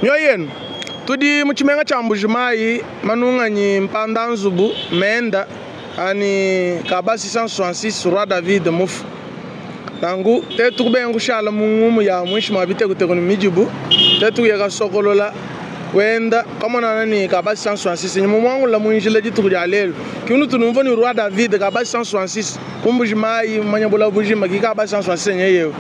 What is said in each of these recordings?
Mioyo yenu. Tudi mu tshimenga tshia Mbuji-Mayi, manunganyi mpanda nzubu menda ani kaba 666 Roi David mufu. Nanku tetu kubenga kushala mu ngumu ya muinshi mua bitekuteku ne midibu, tetu kuya kasokolola kuenda kamonana ne kaba 666 nyi mumuangula mu njila dituku dia lelu. Ki nutu numvua ne Roi David kaba 666 ku Mbuji-Mayi mumanya bula bujima ki kaba 666 nyeyewu.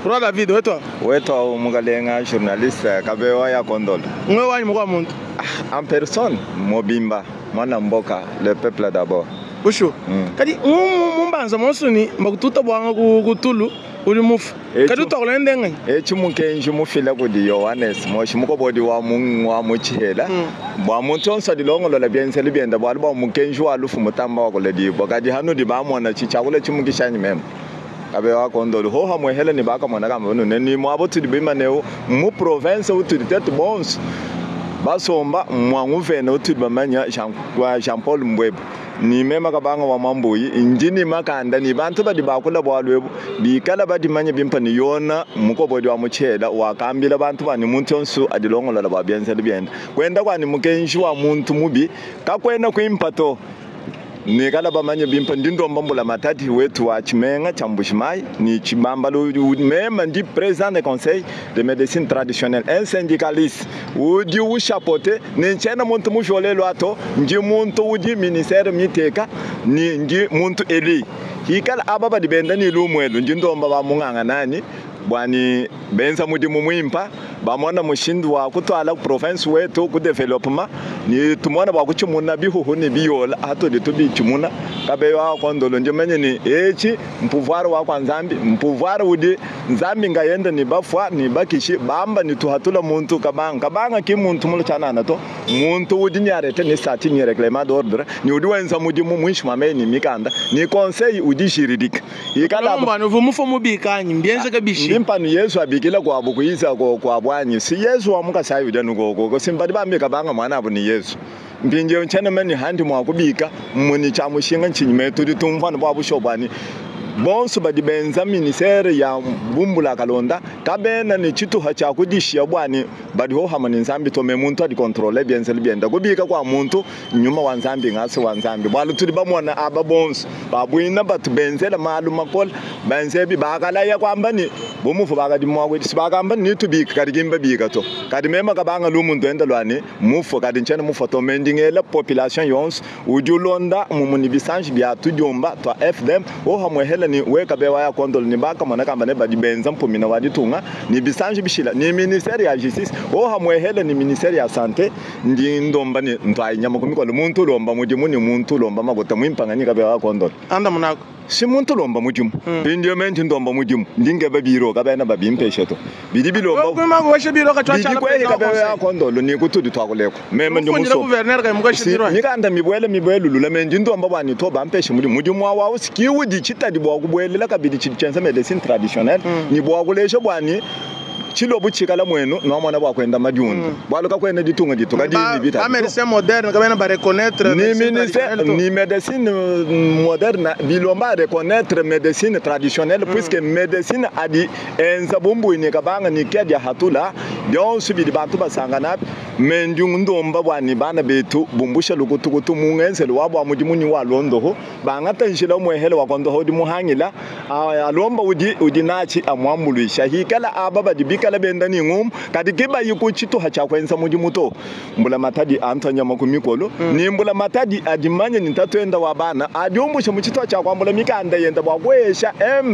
Roi David wetu awu. Wetu awu mukalenga journaliste kabewa ya kondolo. Ngwe wanyi mukwa muntu. Ah, en personne mobimba mwana mboka le peuple d'abord. Bushuwa. Kadi mu mbanza monso ni mbakututa buanga ku kutulu udi mufu. Kadi utuakula nende nganyi? Etshi mukenji mufila kudi Yohanes Moshi mukobodi wa mu wa mu tshihela bua muntu yonso adilongolola bienzelu bienda bualu bua mukenji wa lufu mutamba wa kuledibua. Kadi hanudi bamona tshi tshiakula tshimukisha anyi mema? Kabewa kondolu hoha muehele ne bakamona kamba ne ni muabo tudi bimaneu mu province utudi tetu bonso basomba mua nguvene utudi bamanya Jean Paul Mbuebu ni mema kabanga wa Mambuyi ndi ni makanda ni bantu badi bakula bualu ebu bikala badimanya bimpa ni Yona mukobodi wa mutshela wakambila bantu bani muntu yonso adilongolola bua bienzelu bienda kuenda kuani mukenji wa muntu mubi kakuena kuimpa to. Nuikala bamanye bimpe, ndi ndomba mbulamatadi wetu wa tshimenga tshia Mbuji-Mayi ne tshibambalu, meme ndi president de conseil de medecine traditionnelle, un syndicaliste udi ushapote ne ntshiena muntu mu viole loi to, ndi muntu udi ministere miteka ne ndi muntu elu. Hikala aba badi benda ne lumu elu, ndi ndomba ba munganga nanyi bua ne benza mudimu muimpa, bamona mushindu wa kutuala province wetu ku development ne tumona bua kutshimuna bihuhu ne biyola atudi tubitshimuna kabeyo a kondolo. Ndi manye ne etshi mpouvoir wa kua Nzambi, mpouvoir udi Nzambi ngayenda ne bafua ne bakishi bamba ne tuhatula muntu kabanga kabanga ki muntu mulu tshianana to, muntu udi ne arrete ne statut ne reglement d'ordre ne udi wenza mudimu muinshi mua meyi ne mikanda ne conseil udi juridique. Ikala Mbanu uvua mufue mubika anyi? Mbienzeke bishi? Mbimpa nu Yesu abikila kuabu kuiza kuabu anyi? Si Yesu wa mu Kasai udi anu koko. Si mbadi bambika banga muanabu ne Yesu. Mpindieu ntshiena manya handi mua kubika mmunyi tshia mushinga ntshinyi me tudi tumvua anu bua bushuwa bua ne bonso badi benza ministere ya bumbula kalonda kabena ne tshituha tshia kudishiya bua ne badi hohamue ne Nzambi to me muntu adi controle bienzelu bienda kubika kua muntu Nyuma wa Nzambi ngasa wa Nzambi, bualu tudi bamona aba bonso ba buina batu benzela malu makole benza ebi. Bakalaya kuamba ne, bu muvua bakadi muakuidi, si bakamba ne, netubike, kadi ki mbabika to. Kadi meme kabanga lumu nduenda lua ne, mufue, kadi ntshiena mufue to. Me ndi ngela population yonso udi ulonda mumu ne bisanji bia tudiomba tua FDM ohamuehela ne wekabe wa ya kondolo ne bakamona kamba ne badi benza mpumina wa ditunga ne bisanji bishila ne ministere ya justice ohamuehela ne ministere ya sante. Ndi ndomba ne ntuayi nyama ku mikolo. Muntu ulomba mudimu ne muntu ulomba makuta muimpa nganyi kabia wa kondola. Andamunaku. Si muntu ulomba mudimu. Mpindieu me ndi ndomba mudimu, ndi nkeba biro kabena babimpesha to. Bidi bilomba bidi kuehi kabia wa kondolo ni kutudi tuakuleku. Meme ndi musombe. Si mikanda mibuele mibuelulula me ndi ndomba bua ne to bampeshe mudimu. Mudimu au au si ki udi tshitadi bua kubuelela kabidi tshidi tshienza medecine traditionnelle ne bua kuleja bua ne Tshilobu tshikala muenu nuamona bua kuenda madiunda, bualu kakuena ditunga ditu kadiyi ne bitadi to. Ba medecin moderne kabena ba reconnaitre Ni medecine ministère traditionnelle to. ni medecine moderne bilomba a reconnaitre medecine traditionnelle puisque medecine adi enza bu mbuyi ne kabanga ne kia dia hatula bionso bidi bantu basangana abi. Me ndi ndomba bua ne bana betu bumbusha lukutukutu mu ngenzelu wabu wa mudimu ne wa luondoho. Bangata njila umuehele wa kondoha udi muhangila, alomba udi udi natshi amuambuluisha. Hikala aba badi bikala benda ne ngumu, kadi ki bayi ku tshituha tshia kuenza mudimu to. Mbulamatadi antua nyama ku mikolo, ne mbulamatadi adi manye ne tatuenda wa bana adiumbusha mu tshituha tshia kuambula mikanda yenda bua kuesha un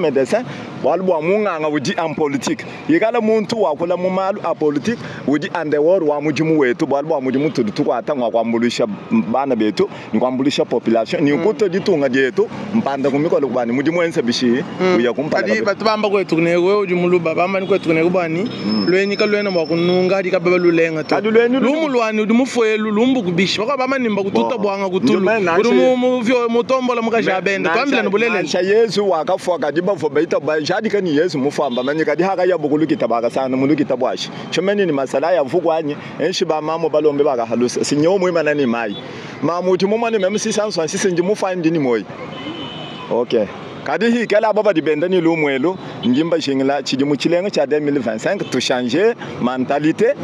medecin bualu bua munganga udi en politique. Ikala muntu wakula mu malu a politique udi en dehors wa mudimu wetu, bualu bua mudimu tudi tukuata ngua kuambuluisha bana betu ne kuambuluisha population ne kutua ditunga dietu mpanda ku mikolo bua ne mudimu wenza bishi uya kumpala Kadi kabidi. batu bamba kuetu ne wewe udi muluba, bamba ne kuetu ne bua ni luenyi kaluena mua kununga adi kababa lulenga to. Kadi luenyi ludi Lumu luani udi mufue elu lumbu kubishi. Bakuabu bamba ne mbakututa Bon, buanga kutulu. ndio maana Udi nansha mu mu vyo mutombola mukaji abende. Tuambila nansha ne bulelela. nansha Yezu wakafua kadi bavua baita bajadika ne Yezu mufua mbamanye kadi hakayabu ku lukita bakasangana mu lukita buashi tshimenyi ne masalayi avu kuanyi enshi ba mamu balombe bakahalusa si nyewe muimana ne mayi mamu udi mumane meme 666 ndi mufua ndi ne moyi okay kadi hikala aba badi benda ne lumu elu Ndi mbajingila tshidimu tshilenga tshia 2025 tuchanger mentalité,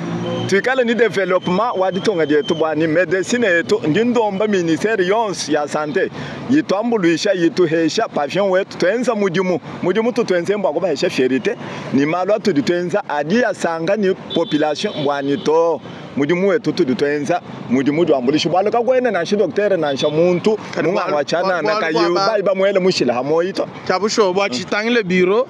tuikale ni développement wa ditunga dietu bua ni médecine yetu. Ndi ndomba ministère yonso ya santé yituambuluisha, yituhesha pavillon wetu, tuenza mudimu. Mudimu tutuenze mbua kubahesha fierté ni malu atudi tuenza adi asanga ni population bua ni to mudimu wetu tudi tuenza mudimu duambulisha bualu kakuena nansha docteur nansha muntu munganga wa tshianana kayi bayi bamuele mushila hamoyi to. Tshia bushuwa bua tshitangile bureau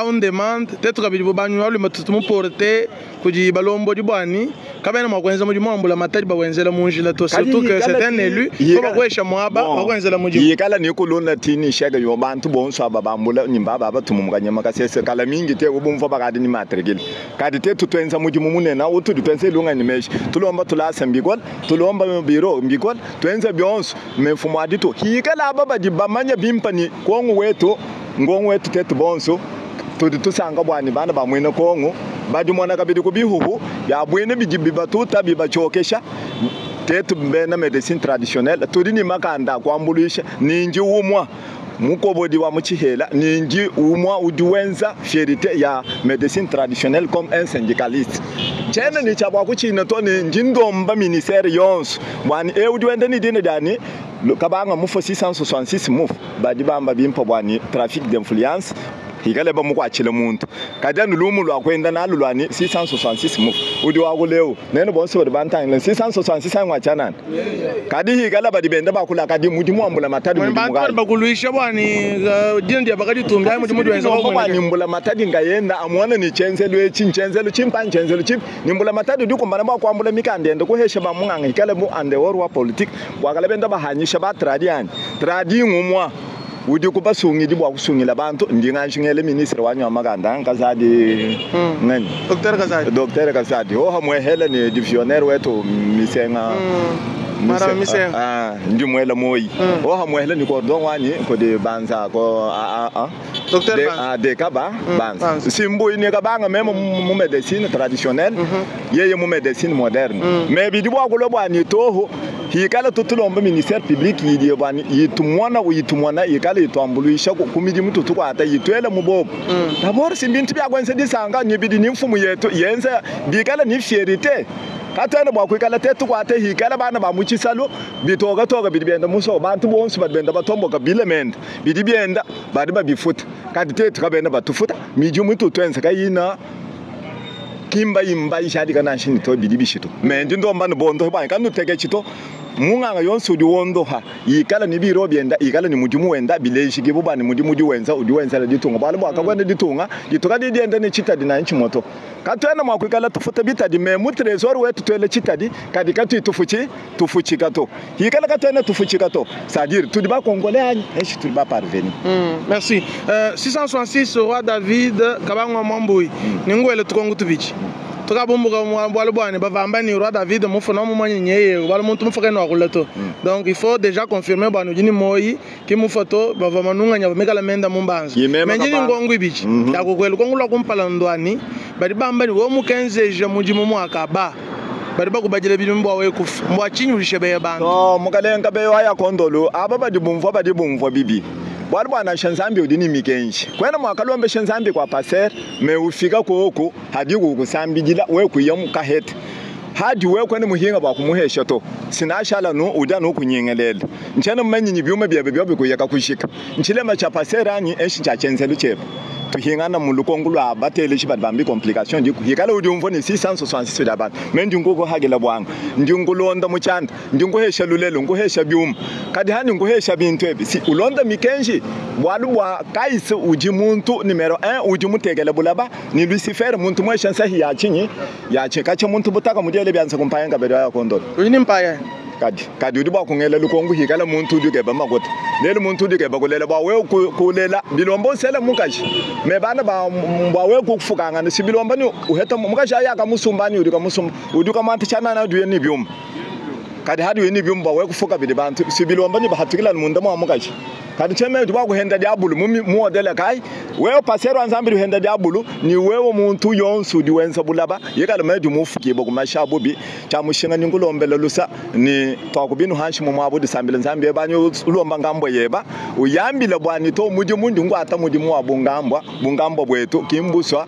on demande tetu kabidi bo banywa luma tutumuporte kudi balombodi bwani kabena mwa kuenza mudimu wa mbula matadi bawenzela mu njila to, surtout que c'est un élu ko bakwesha mwaba bakwenzela mudimu. Yikala ni kuluna tini shega yo bantu bonso aba bambula nimba baba tumumukanyama kasese kala mingi te ubumva bakadi ni matrikile kadi te tutwenza mudimu munene utudi twenze lunga ni meshi tulomba tulasa mbikol tulomba biro mbikol twenza byonso mefumo adito yikala aba badi bamanya bimpa ni kongo wetu ngongo wetu tetu bonso tudi tusanga bwani bana bamwene kongo badi mwana kabidi kubihuhu bya bwene bidi bibatuta bibachokesha tetu mbena médecine traditionnelle tudi ni makanda kwambuluisha ninji umwa mukobodi wa muchihela ninji umwa udi wenza fierté ya médecine traditionnelle comme un syndicaliste chene ni chabwa kuchina to ni nji ndomba ministère yonso bwani e udi wenda ni dine dani kabanga mufo 666 mufu badi bamba bimpa bwani trafic d'influence hikale ba mukwachile muntu kadi anu lumu lwa kwenda nalu lwani 666 mufu udi wakuleu nene bonso badi bantangile 666 angwa chanani kadi hikala badi benda bakula kadi mudimu wambula matadi mudimu bantu kali bakuluisha bwani dina dia bakadi tumbi mudimu diwenza bwani mbula matadi ngayenda amwana ni chenzelu echi nchenzelu chimpa nchenzelu chimpa ni mbula matadi dikumbana bwa kwambula mikanda ende kuhesha bamunganga hikale mu ande wa politique bwakala benda bahanyisha ba tradi ani tradi ngumwa udi kubasungidi bwa kusungila bantu ndinganshingele ministre wanyu makanda nkazadi ngani Dr. Kazadi. Dr. Kazadi oha mwehele ni divisionnaire wetu misenga. Mara Misenga. Ah, ndi mwela moyi oha mwehele ni cordon wani ko de banza ko a a a Dr. de, Banza. ah, de kaba banza Banza. simbu ni kabanga meme mu médecine traditionnelle yeye mu médecine moderne mais bidi bwa kulo bwa ni toho hikala tutulomba ministère public yidi bwani yitumwana uyitumwana yikala yitwambuluisha ku midimu tutukwata yitwele mubobo d'abord simbintu byakwenze disanga nyibidi ni mfumu yetu yenze bikala ni fierté katwene bwa kwikala tetukwate hikala bana ba muchisalu bitoka toka bidi byenda muso bantu bonse badi benda batomboka bilemende bidi byenda badi babifuta kadi tetu kabenda batufuta midimu tutwenze kayina kimba imba ishadi kana shini to bidi bishito me ndi ndomba ni bondo bwa kanu teke chito munganga yonse udi wondoha yikala ni biro byenda yikala ni mudimu wenda bileshi bubani mudimu udi wenza udi wenza la ditunga bwala bwa kakwenda ditunga dituka di dienda ni chitadi na nchimoto katwena mwakwikala tufuta bitadi me mu trésor wetu twele chitadi kadi katu tufuchi tufuchika to yikala katwena tufuchika to c'est-à-dire tudi ba congolais anyi eshi tudi ba parvenu. Merci. 666 roi David kabangwa mwambui ningwele tukongo tubichi tukabumbuka bwalo bwane bavamba ni roi David mufuna mumanye nyeye bwalo muntu mufuka no akula to. Donc il faut déjà confirmer bwana ujini moyi ki mufoto bava manunga nya bamekala menda mumbanza menjini ngongo ibichi yakukwela kongo lwa kumpala ndwani badi bamba ni wo mukenzeja mudimu mwaka ba badi bakubajila bidimu bwa wekufa mbwa chinyulishe beye bantu. No mukalenga beyo aya kondolo aba badi bumvwa badi bumvwa bibi bwali bwana shanzambi udi ni mikenji kwena mwakalombe shanzambi kwa paser me ufika koko hadi kukusambijila we kuya mukahete hadi we kwene muhinga bwa kumuhesha to sinashala no uda no kunyengelela nchena manyinyi byuma byebe byobe kuyeka kushika nchilema cha paser anyi eshi cha chenzelu chepa tuhingana mu lukongo lwa batele shi bambi complication ndi hikala udi umvo ni 666 da bantu me ndi nguko hagela bwanga ndi ngulonda muchanda ndi nguhesha lulelo nguhesha byuma kadi hani nguhesha bintu ebi si ulonda mikenji bwalu bwa kaisi uji muntu numero 1 uji mutegele bulaba ni Lucifer muntu mwesha nsahi ya chinyi ya chikache muntu butaka mudele byanza kumpayanga bedo ya kondolo ujini mpaya kadi kadi udi bwa kungela lukongo hikala muntu udi keba makota lelo muntu udi keba kulela bwa we kulela bilombo sele mukashi me bana ba bwa we kufukanga si bilomba ni uheta mukashi aya kamusumbani udi kamusumba udi kamata chana na udi ni byuma. Kadi hadi weni byumba we kufuka bidi bantu sibilomba ni bahatukila munda mwa mukaji. Kadi cheme udi wakuhenda diabulu mu muodele kai wewe pasero anzambi uhenda diabulu ni wewe muntu yonsu udi wenza bulaba yekala medi mufuki bo kumasha bubi cha mushinga ni ngulombela lusa ni twakubinu hanshi mu mwabu disambile nzambi banyu ulomba ngambo yeba uyambile bwani to mudi mundi ngwata mudi mu bungambwa bungambwa bwetu kimbuswa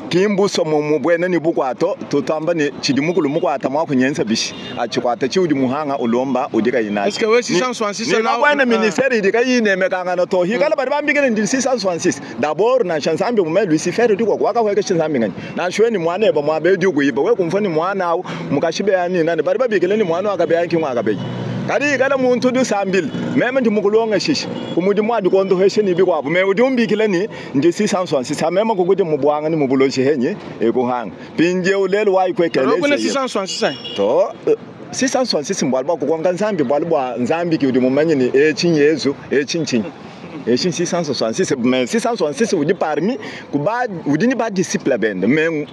kimbuso mu bwene ni bukwato tutamba ni chidi mukulu mukwata mwakunyenza bishi achikwata chiudi muhanga ulomba udika ina Est-ce que we 666 ni bwana ministeri idika yine mekanga to hikala bari bambikile ndi 666 d'abord na chansambi mume Lucifer diko kwaka kweke chansambi ngani na shweni mwana eba mwabe dikuiba we kumfani mwana awu mukashibe yani nani bari babikile ni mwana wakabe yanki mwakabe kadi kala muntu du sambile meme ndi mukulonga shisha kumudi mwadi kondo heshe ni bikwabo me udi umbikile ni ndi 666 meme kukuti mubwanga ni mubuloshi henye ekuhanga pinje ulelo wayikwekele Rokune 666 to 666 mbwali bwa kukonga nzambi bwali bwa nzambi ki udi mumanye ni echi Yesu echi nchinyi echi 666 mais 666 udi parmi kuba udi ni ba disciple bende mais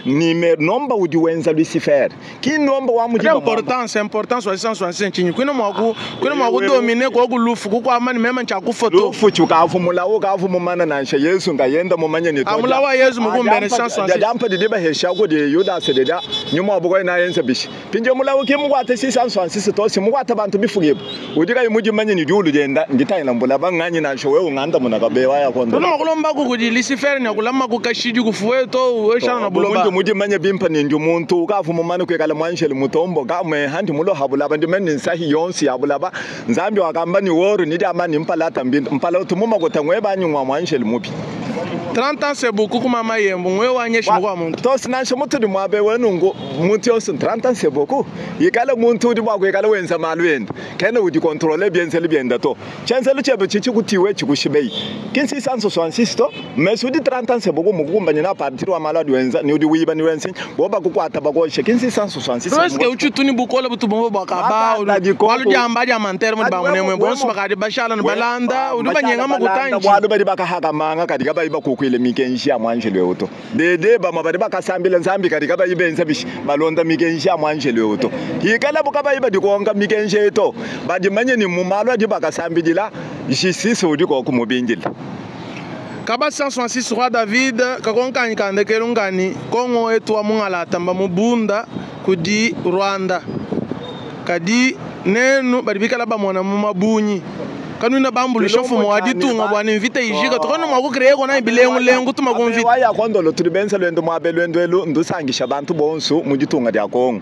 ni me nomba udi wenza Lucifer ki nomba wa mudi importance importance wa 666 nchinyi kwina mwaku kwina mwaku domine kwa kulufu kukwama ni mema ncha kufoto lufu chukavu mulawo kavu mumana nansha Yesu ngayenda mumanye ni Amula wa Yesu mukumbene 666 jampa didi bahesha ko di Yudas dida nyuma bugo na yenza bishi pinje mulawo ki mukwata 666 tosi mukwata bantu bifugibo udi kayi mudi manye ni diulu denda nditayila mbula banganye nansha wewe nganda muna kabewa ya kondo Tuna makulomba ku kudi Lucifer ni kulama ku kashidi kufuwe to weshana na buloba Muntu mudi manye bimpa ni ndi muntu ukavu mumane kwekala mwanshele mutombo kamwe handi mulo habulaba ndi meni nsahi yonsi yabulaba nzambi wakamba ni woru ni dama ni mpalata mbindu mpala utumuma kutangwe banyu mwanshele mubi 30 ans c'est beaucoup kuma mayembo ngwe wanyesha kwa muntu tosi nansha mutudi mwabe wenungu muntu yonse 30 ans c'est beaucoup ikale muntu udi bwako ikale wenza malu enda kene udi contrôler byenzeli byenda to chenzelu chebe chichi kutiwe chikushibei kinsi 666 to mais udi 30 ans c'est beaucoup mukukumbanya na partir wa malu adi wenza ni udi wiba ni wenza boba kukwata bakoshe kinsi 666 Est-ce que uchutuni bukola butubombo bwakaba walu jamba ja mantere mu bamune mwe bonso bakadi bashala no balanda udi banyenga makutanji bwalu bali bakahakamanga kadi kabayi bakukwile mikenji ya mwanjelo yoto dede bama bali bakasambile nzambi kadi kabayi benza bishi balonda mikenji ya mwanjelo yoto hikala bukabayi badikonga mikenji eto badimanye ni mumalo adi bakasambidila justice udi ko kumubingila Kaba 166 roi David kakonkanyi kande kelungani Kongo etu wa mungala tamba mubunda kudi Rwanda kadi nenu bali bikala bamona mu mabunyi kanuna bambulisha mfumo wa ditunga bwana mvita ijika tukona mwa kucreate kona bilengu lengu tuma kumvita waya kondolo tuli benza lwendo mwabe lwendo elu ndusangisha bantu bonsu mu ditunga lya Kongo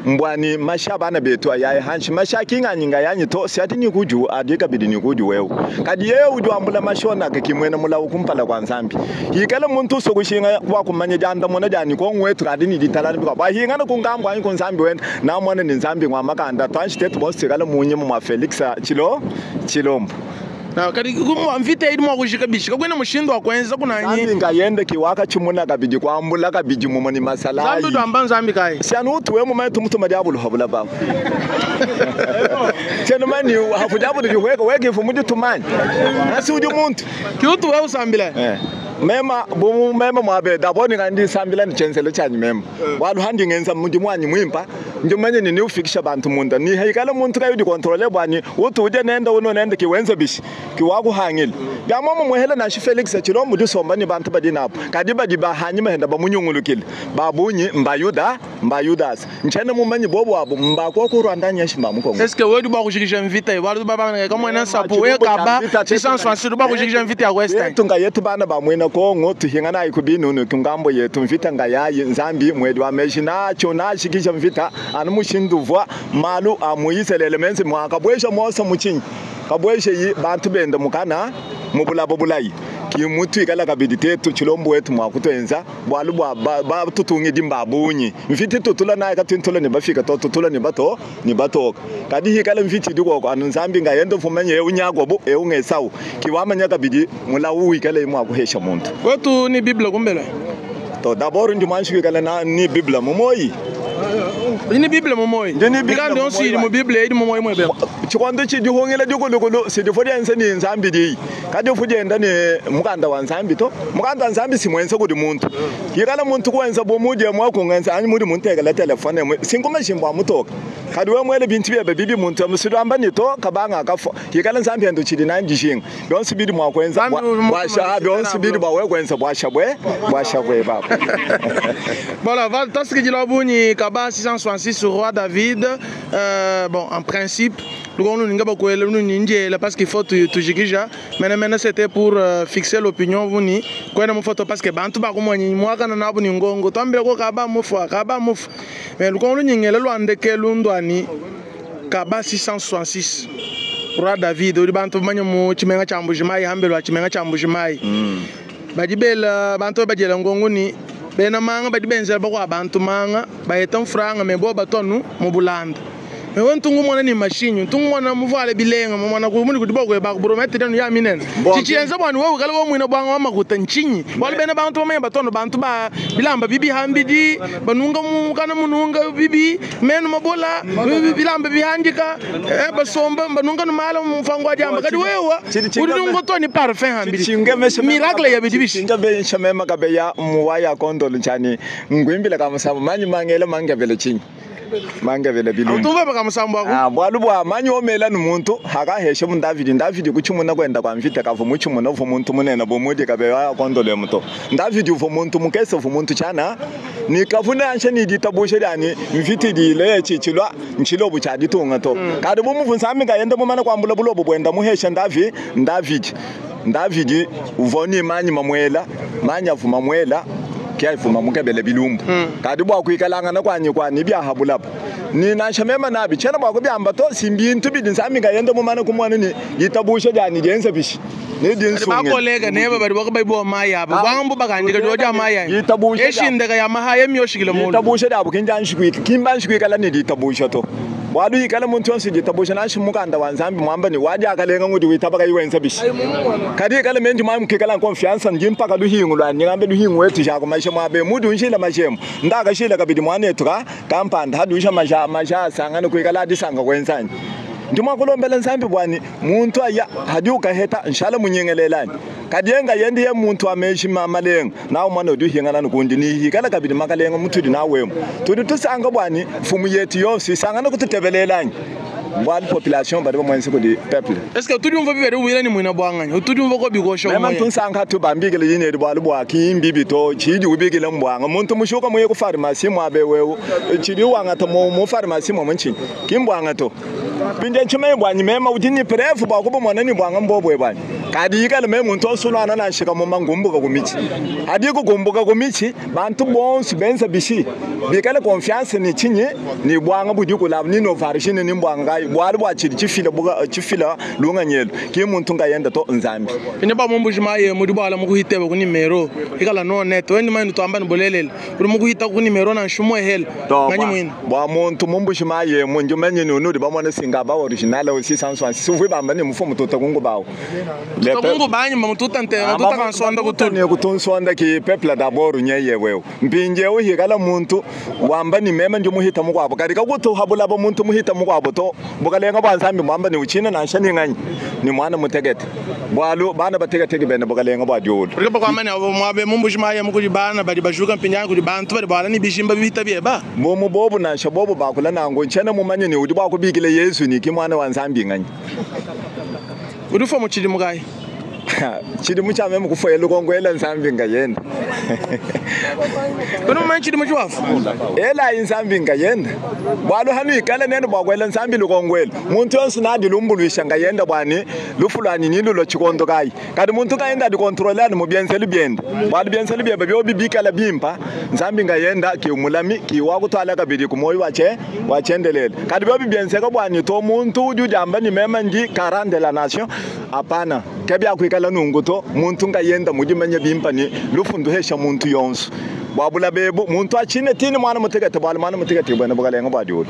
mbwani masha bana betu ayaye hanshi masha kinganyinga yanyi to siati ni kuju adika bidi ni kuju wewe kadi yewe udi wambula mashona kimwena mulawu kumpala kwa nzambi yikala muntu sokushinga kwa kumanya janda mona jani Kongo wetu kadi ni ditalani bika bahingana kungambwa anyi kunzambi wenda na mwana ni nzambi ngwa makanda twanshi tetu bonse kala munye mu Felix Chilo Chilombo na kadi kumwa mvita idi mwa kushika bishika kwena mushindo wa kwenza kunanyi Nzambi ngayende kiwaka chimuna kabidi kwambula kabidi mumo ni masalayi Nzambi dwamba nzambi kai sianu utuwe mu maitu mutuma diabulu habula baba Cheno mani hafu diabulu dihweka weke ifu mudi tumani nasi udi muntu kiutu wewe usambile Mema bumu mema mwabe daboni ngandi sambila ni chenzelo chanyi mema walu handi ngenza mundi mwanyi mwimpa ndimanye ni ufikisha bantu munda ni haikala muntu kayo di controle bwani utu uje nenda uno nenda kiwenza bishi kiwakuhangile byamomo muhela na Felix Chilombo disomba ni bantu badi nabo kadi badi bahanyima henda bamunyungulukile babunyi mbayuda mbayudas nchene mumanyi bobo abo mbako ku Rwanda nyeshi mbamukongo Est-ce que wewe ba kushikisha mvita walu baba ngeka kama mwana sapo wewe kaba 666 ba kushikisha mvita ya Western yetu nga yetu bana bamwena Kongo tuhingana ayi kubinunu kungambo yetu mvita nga yayi nzambi mwedi wa meshi nacho nashikisha mvita anu mushinduvwa malu amuyiselele menzi mwakabwesha mosa muchinyi kabweshe yi bantu benda mukana mubulabo bulayi kimutu ikala kabidi tetu chilombo wetu mwakutwenza bwalu bwa ba tutungidi mbabunyi mviti tutula naye katintula ni bafika to tutula ni bato ni batoka kadi hikala mviti dikoko anu nzambi ngayendo fumenye eunyagwa eungesau kiwamanya kabidi mulawu ikala mwakuhesha muntu kwetu ni Bible kumbele to d'abord ndi mwanshi ikala na ni Bible mumoyi Udi ne Bible mu moyi. Ndi ne Bible Mikanda mu yonso moyi idi mu wanyi. Bible idi mu moyi muebe. Tshikondo tshi dihungila dikulukulu sidifo dienze ni Nzambi diyi. Kadifu dienda ne mukanda wa Nzambi to. Mukanda wa Nzambi si mwenze kudi muntu. Kikala muntu kuenza bu mudi mwa kungenza anyi mudi muntekela telefone mu sinkuma shimbu mutoka. Kadi we mwele bintu byebe bibi muntu musidu amba ni to kabanga kafo. Kikala Nzambi endo chidi nanji shinga. Byonse bidi mwa kuenza Nzambi uri mu- bwasha byonse bidi bwa we kuenza bwasha bwe bwasha bwe baba. Voilà, va tasikidila bunyi kaba 666 roi David. Bon, en principe, nous ninga bakwele nous ninjela parce qu'il faut tu tujikija. Maintenant maintenant c'était pour fixer l'opinion buni. Kwenda mu photo parce que bantu bakumwanyi mwaka na nabu ni ngongo. Twambile ko kaba mufu kaba mufu. Mais lukongo nyingele lwandeke lundwani kaba 666 roi David uri bantu bamanya mu chimenga cha Mbujimayi hambelwa chimenga cha Mbujimayi. Badi bela bantu badiela ngongoni bena manga badi benzela bakwa bantu manga bayeta mfranga me bo batonu mu bulanda me we ntungu mwana ni mashinyu ntungu mwana muvale bilenga mwana ku muni kuti bokwe bakubromete denu ya minene Bon. chichienza bwani wewe kala wo mwina bwanga wa makuta nchinyi wali bena bantu bamanya batono bantu ba bilamba bibi hambidi banunga mu kana mununga bibi menu mabola bilamba bihandika basomba banunga numala mfango ajamba kadi wewa Chiri- uri nungotoni parfum hambidi miracle ya bidibishi Chinga mema kabe ya muwaya kondolo chani ngwimbile kamusamu manyi mangele mangevele chinyi mangevele bilungu. utumva bakamusambo ako Ah, bwalu bwa manyi omela ni muntu hakaheshe mu Davidi Davidi kuchimuna kwenda kwa mvita kavu muchimuna uvu muntu munene bomudi kabe ya kondolo muto Davidi uvu muntu mukese uvu muntu chana ni kavuna anshe ni ditabushe yani mviti dile chichilwa nchilobu cha ditunga to kadi bumuvu nsami kayenda mumana kwambula bulobu bwenda muheshe Davi Davidi Davidi uvoni manyi mamwela manyi avuma mwela kyafuma mukebele bilumbu kadi bwa kwikalangana kwanyi kwani byahabulabo ni nansha mema nabi chena bwa kubyamba to simbintu bidi nsami kayenda mumana kumwana ni ditabushe dyani dyenze bishi ni dinsunge bakolega neba bali bakabaibowa mayi abo bwanga bakandika dioja mayi ayi Yitabushe eshindeka ya mahaya emyoshikile mulu ditabushe dyabo kinjanshikwika kimbanshikwikala ni ditabushe to bwalu yikala muntu yonse ditabushe nanshi mukanda wa nzambi mwamba ni wadyakalenga ngudi witabaka iwenza bishi kadi ikala menji mwami kikala confiance njimpaka luhingu lwani ngambe luhingu wetu jako maisha mwabe mudi unshila mashemo ndakashila kabidi mwanetu ka kampanda hadusha masha masha sangana kuikala adisanga kwenzani ndimwakulombela nsambi bwani muntu aya hadi ukaheta nshala munyengelelani kadi yenga yendi ye muntu ameshi malenga nawe mwana udi uhingana nukundi nihikala kabidi makalenga mutudi nawemo tudi tusanga bwani mfumu yetu yonse isangana kututebelelani bwali population bali bamwensi kudi peuple est ce que tudiumva bibere ubwira ni mwina bwanganya utudiumva ko bikosha mema umoya ntunsanka tubambikile yinedi bwali bwa kimbibi to chidi ubikile mbwanga muntu mushuka muye ku pharmacy mwabe wewe chidi wanga to mu pharmacy mwa munchi kimbwanga to pinje chime bwanyi mema udini prefu bwa kubo mwana ni bwanga mbobwe bwanyi kadi ikale me muntu osulwana na shika mu mangumbuka kumichi adi kugumbuka kumichi bantu bonse benza bishi bikale confiance ni chinyi ni bwanga budi kula ni no varishini ni mbwanga kai bwali bwa chidi chifila buka chifila lunga nyelo ki muntu ngayenda to nzambi ine ba mumbuji maye mudi bwala mukuhiteba ku nimero ikala no net wendi mayi twamba ni bolelela uri mukuhita ku nimero na nshumo ehela To, nganyi bwa- mwina bwa muntu mumbushi maye munju menye ni unudi bamwana singa ba original o 666 uvi bamba ni mufu mututa kungu bawo Le tokungu banyi mamututa nte matuta kansonda kutulu ni kutunsonda ki peuple d'abord nyeye wewe mpinje uhikala muntu wamba ni mema njo muhita mukwabo kadi kakutu habula bo muntu muhita mukwabo to bukalenga bwa nzambi mwamba ni uchina nansha ni nganyi ni mwana mutegete bwalu bana bategeteke bene bukalenga bwa diulu uri bakwamani abo mwabe mumbuji maye mukudi bana badi bajuka mpinyanga kudi bantu badi bwala ni bishimba bihita byeba bomu bobu nansha bobu bakula nango nchena mumanye ni udi bwakubikile yesu ni ki mwana wa nzambi nganyi uri fo muchidi mukayi chilimu chame mukufoyela lukongo nzambi ngayenda uri mumanyi chidi muchiwafu ela inzambi ngayenda bwalu hanu ikala nene bwakwela nzambi lukongwelo muntu yonse nadilumbulwisha ngayenda bwani lufu lwani nilulo chikondo kayi kadi muntu kayenda adikontrolani mubyenzeli byenda bwalu byenzeli byebe byobibikala bimpa nzambi ngayenda kiumulami kiwakutwala kabidi kumoyo wache wachendelele kadi byobi byenzeka bwani to muntu udi udiamba ni mema ndi garant de la nation apana kebyakwikala nungu to muntu ngayenda mudimanye bimpa ni lufu nduhesha muntu yonse bwabula bebu muntu achine tini mwana mutegete bwali mwana mutegete bwene bukalenga bwadiulu.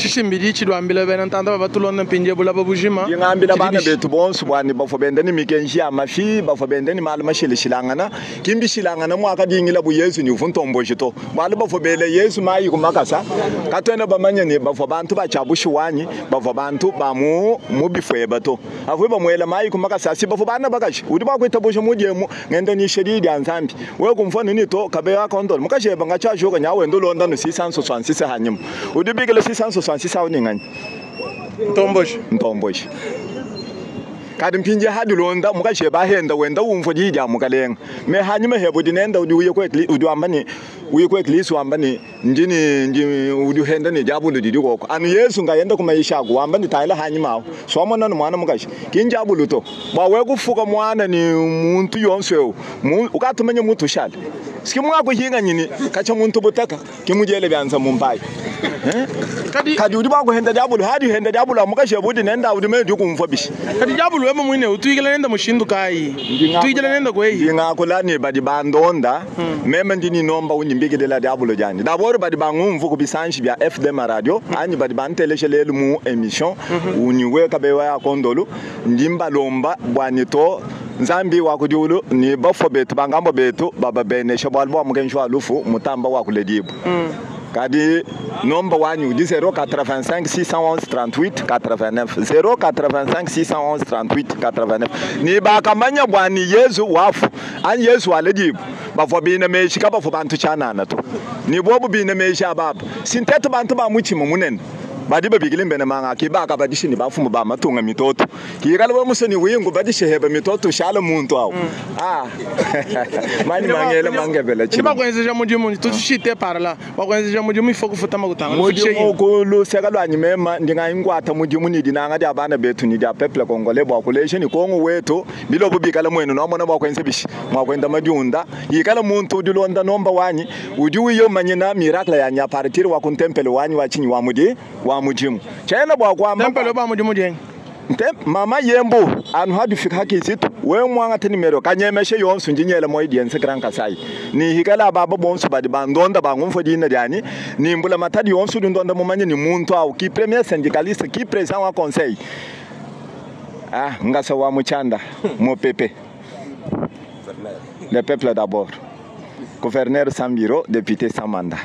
Tshishimbidi tshidi wambila bena ntanda babatulonda mpindie bulaba bujima. Ngambila bana betu bonso bwani bafo benda ni mikenji ya mafi, bafo benda ni malu mashilishilangana, kimbishilangana mwakadingila bu Yesu ni uvuntomboji to. Bwalu bafo bele Yesu mayi kumakasa, katwena bamanya ni bafo bantu bachabushiwanyi, bafo bantu ba mu mubifweba to. Afu bamwela mayi kumakasa si bafo bana bakashi. Udi bakwita busho mujemu ngenda ni shedi ya Nzambi. Wewe kumfana ni to kabe ya kondol. Mukasheba ngacha shuka nyawe ndulonda no 666 hanyuma. Udi bigele 666 awu ningani. Ntomboji. Ntomboji. Kadi mpinje hadi londa mukasheba henda wenda umvo jija mukalenga. Me hanyuma hebo dinenda udi uye kwekli udi wamba ni uye kwekli wamba ni ndini ndi udi henda ni jabulu didi koko. Anu Yesu ngayenda kumaisha ku wamba ni taila hanyuma awo. Swamona no mwana mukashi. Kinjabulu to. Ba we kufuka mwana ni muntu yonse eu. Ukatumenya muntu shale. Siki mwako hinga nyini kacha muntu butaka kimujele byanza mumbai. Kadi Kadi udi bakuhenda jabulu hadi henda jabulu mukashe budi nenda udi mendi kumva bishi. Kadi jabulu wema mwine utuigela nenda mushindu kai. Tuigela nenda kwei. Ndingakula ni badi bandonda meme ndini nomba unyimbikilela diabulo jani. D'abord badi bangumvu kubisanji bya FDM radio anyi badi banteleshe lelu mu émission uniwe kabewa ya kondolu ndimba lomba bwani to Nzambi wa kudiulu ni bafo betu bangambo betu baba benesha bwalbo wa mukenshi wa lufu mutamba wa kuledibu. Kadi nomba wanyu udi 085 611 38 89 085 611 38 89 ni bakamanya bwani Yesu wafu an Yesu waledibu bafo bina meshi kabafo bantu chanana to ni bobu bina meshi ababa sinteto bantu ba muchimo munene badi babigile mbene manga kibaka badishini bafumu ba matunga mitoto kikala ba musoni wingu badisheheba mitoto shala muntu awo ah mani mangele mangebela Ndi bakwenzeja mudimu tushite par là. Bakwenzeja mudimu ifo kufuta makutanga. Mudimu kuluseka lwanyi mema ndingayingwata mudimu ni dinanga dia bana betu ni dia peuple congolais bwa kulesha ni kongo wetu bilobu bikala mwenu nomona bwa kwenze bishi mwakwenda madiunda yikala muntu udilonda nomba wanyi udi wiyo manyina miracle ya nya partir wa kuntempele wanyi wa chinyi wa mudi wa mujimu chena bwa kwamba Tempelo ba mudimu jeng. Nte mama yembo anu hadu fika hakizitu we mwanga teni kanyemeshe yonsu njinyele mo idiense Grand Kasai ni hikala baba bonsu badi bandonda bangumfo dina dyani ni mbula matadi yonsu ndonda mumanye ni muntu au ki premier syndicaliste ki président wa conseil ah ngasa wa muchanda mo pepe le peuple d'abord. Gouverneur sans bureau, député sans mandat.